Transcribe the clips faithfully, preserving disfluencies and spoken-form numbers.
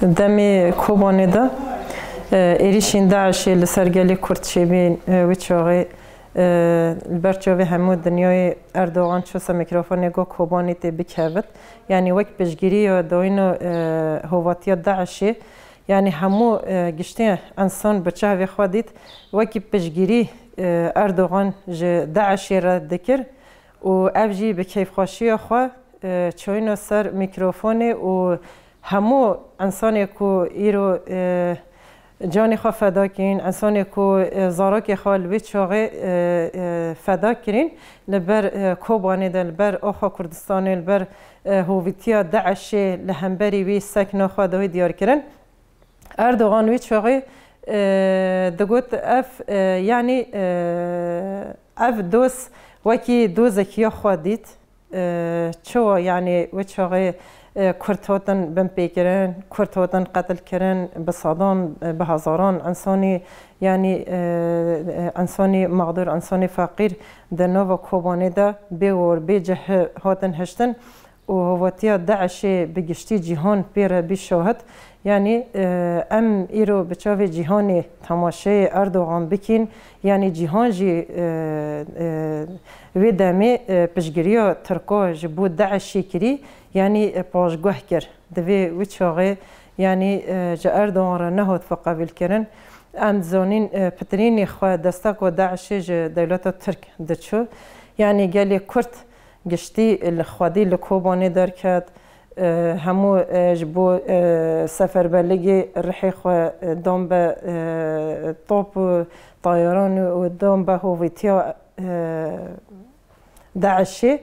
Demê Kobanê de, e, êrîşên DAIŞê li ser gelê Kurd çêbîn, e, wî çaxê, e, li ber çavê hemû dinyayê Erdogan çû ser mîkrofonê got Kobanê tê bikevit. Yanî wek piştgiriya dayîna, e, hovatiya DAIŞê, yanî hemû, e, giştî ensan bi çavê xwe dît, wekî piştgirî, e, Erdogan ji DAIŞê re dikir û ev jî bi keyfxweşiya xwe, e, çûyîne ser mîkrofonê û hemû ensanê ku îro, e, canê xwe feda kirîn, ensanê ku, e, zarokê xwe li vê çaxê, e, e, feda kirîn, li ber, e, Kobanê de, li ber axa Kurdistanê, li ber, e, hovîtiya DAIŞê li hemberî wî sekna xwe dawî diyar kirin. Erdogan wî çaxê, e, digot ev, e, yanî, e, ev doz wekî dozek ya xwe dît. E, çawa, yanî wê çaxê, e, Kurd hatin binpêkirin, Kurd hatin qetilkirin, bi sedan, e, bi hezaran ensanî, yanî, e, e, ensanî mexdûr, ensanî feqîr di nava Kobanê de bê war, bê cih hatin hiştin û hovatiya DAIŞê bi giştî cîhan pê re bî şahid. Yanî, e, em îro bi çavê cîhanê temaşeyê Erdogan bikîn, yanî cîhan jî, e, e, wê demê, e, piştgiriya Tirka ji bo DAIŞê kirî, yanî, e, paşguh kir. Divê wî çaxê, yanî, e, ji Erdogan re nehat xwe qebûl kirin. Em dizanîn, e, pitirînê xwe desteka DAIŞê ji dewleta Tirk diçû. Yanî gelê Kurd giştî li xwedî li Kobanê derket. E, hemû, e, ji bo, e, seferberligê rihê xwe, e, dan be, e, top û tayaran û dan be hovîtiya, e, DAIŞê,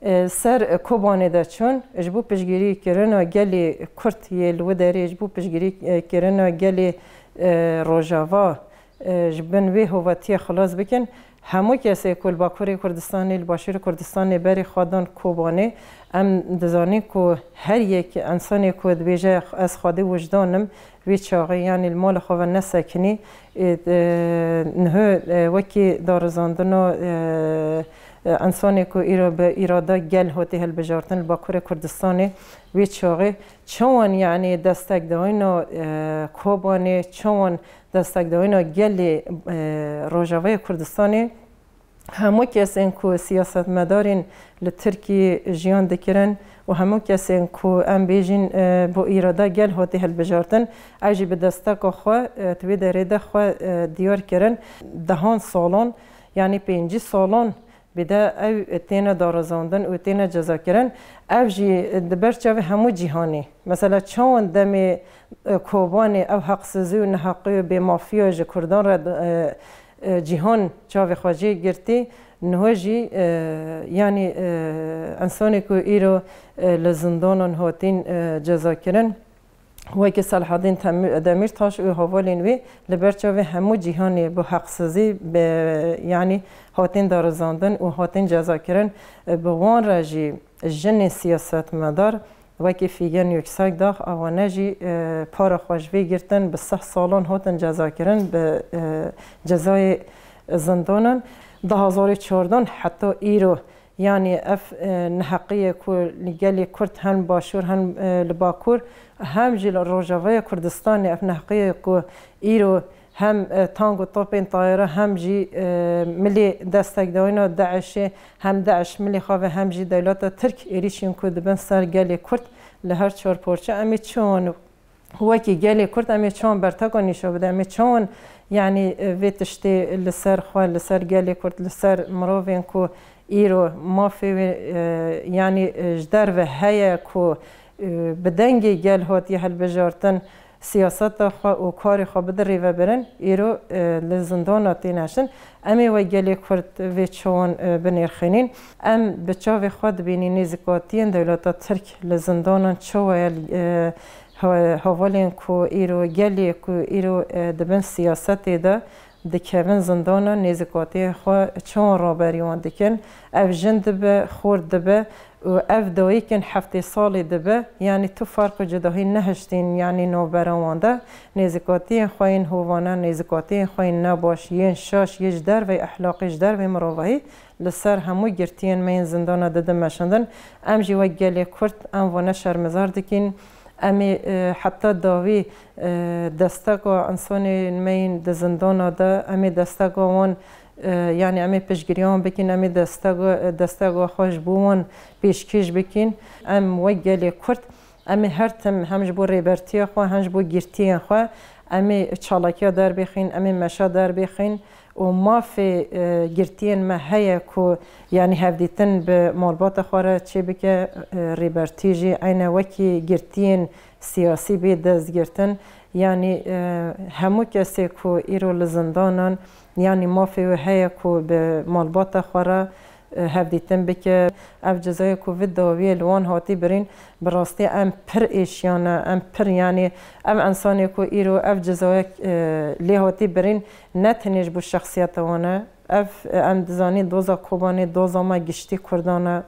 e, ser Kobanê de çûn. Ji bo piştgirîkirina gelê Kurd yê li wê derê, ji bo piştgirîkirina gelê, e, Rojava, e, ji bin wê hovatiyê xilas bikin. Hemû kesê ku li Bakurê Kurdistanê, li Başûrê Kurdistanê berê xwe dan Kobanê, em dizanîn ku her yek ensanê ku dibêje ez xwedî wijdan im, wê çaxê, yanî li mala xwe ve nesekinî, e, e, niho, e, wekî darizandina, e, e, ensanê ku îro bi îrada gel hatî hilbijartin li Bakurê Kurdistanê, wê çaxê çawan, yanî destekdayîna, e, Kobanê, çawan destekdayîna gelê, e, Rojavayê Kurdistanê, hemû kesên ku siyasetmedarên li Tirkiyê jiyan dikirin û hemû kesên ku em bêjin, e, bo îrada gel hatî hilbijartin, ev jî bi desteka xwe, e, di wê derê de xwe, e, diyar kirin. Dehan salan, yanî pêncî salan bide ew têne darizandin û têne cezakirin. Ev jî di ber çavê hemû cîhanê. Mesela çawan demê, e, Kobanê ev heqsizî û neheqî û bêmafiya ji Kurdan re, e, e, cîhan çavê xwe jê girtî, niho jî, e, yanî, e, ensanê ku îro, e, li zindanan hatîn, e, cezakirin, wekî Selahedîn Temî-, Demîrtaş û hevalên wî li ber çavê hemû cîhanê bi heqsizî, bi, yanî hatîn darizandin û hatîn cezakirin. E, bi wan re jî jinên siyasetmedar wekî Fîgen Yüksekdağ, ewane jî, e, para xwe ji vê girtin, bi sih salan hatin cezakirin, bi, e, cezayê zindanan. Du hazar û çardeh heta îro, yanî ev, e, neheqiyê ku li gelê Kurd hem Başûr hem, e, li Bakur, hem jî li Rojavaya Kurdistanê ev neheqiyê ku îro hem, e, tank û topên tayara hem jî, e, milê destekdayîna DAIŞê, hem DAIŞ milê xwe ve hem jî dewleta Tirk êrîşên ku dibin ser gelê Kurd li her çar parçe, em ê çawan wekî gelê Kurd em ê çawan berteka nîşa bide, em ê çawan, yanî, e, vê tiştê li ser xwe, li ser gelê Kurd, li ser mirovên ku îro mafê wê, e, yanî, e, ji derve heye ku, e, bi dengê gel hatiye hilbijartin, siyaseta xwe û karê xwe bide rêvebirin, îro, e, li zindana têne hiştin. Em ê wek gelê Kurd vê çawan, e, binirxînîn. Em bi çavê xwe dibînîn nêzîkatiyên dewleta Tirk li zindanan çawa ye, e, he-, hevalên ku îro gelê ku îro, e, dibin siyasetê de dikevin zindana, nêzîkatiyê xwe çawan raberî wan dikin. Ev jin dibe, xort dibe û ev dayikên heftê salî dibe. Yanî tu ferq û cudahî nehiştîn, yanî navbera wan de. Nêzîkatiyên xwe yên hovane, nêzîkatiyên xwe yên nebaş, yên şaş, yê ji dervey ehlaqî, ji dervey mirovahî li ser hemû girtiyên me yên zindana didin meşandin. Em jî wek gelê Kurd em vane şermezar dikîn. Em ê, e, heta dawî, e, desteka insanên me yên di zindana de, em ê desteka wan, e, yanî em ê piştgiriya wan bikin, em ê desteka, desteka xwe ji bo wan pêşkêş bikin. Em wek gelê Kurd, em ê her tim hem ji bo rêbertiya xwe, hem ji bo girtiyên xwe, em ê çalakiya derbêxin, em ê meşa derbêxin û mafê, e, girtiyên me heye ku, yanî hevdîtin bi malbata xwe re çêbike, e, rêbertî jî eyne wekî girtiyên siyasî bê destgirtin. Yanî, e, hemû kesê ku îro li zindanan, yanî mafê wê heye ku bi malbata xwe re, e, hevdîtin bike. Ev cezayê ku vî dawiyê li wan hatî birîn, bi rastî em pir êşiyane, em pir, yanî ev însanê ku îro ev cezayek, e, lê hatî birîn, ne tenê ji bo şexsiyeta wan e. Ev, e, em dizanî doza Kobanê, doza me giştî Kurdan e.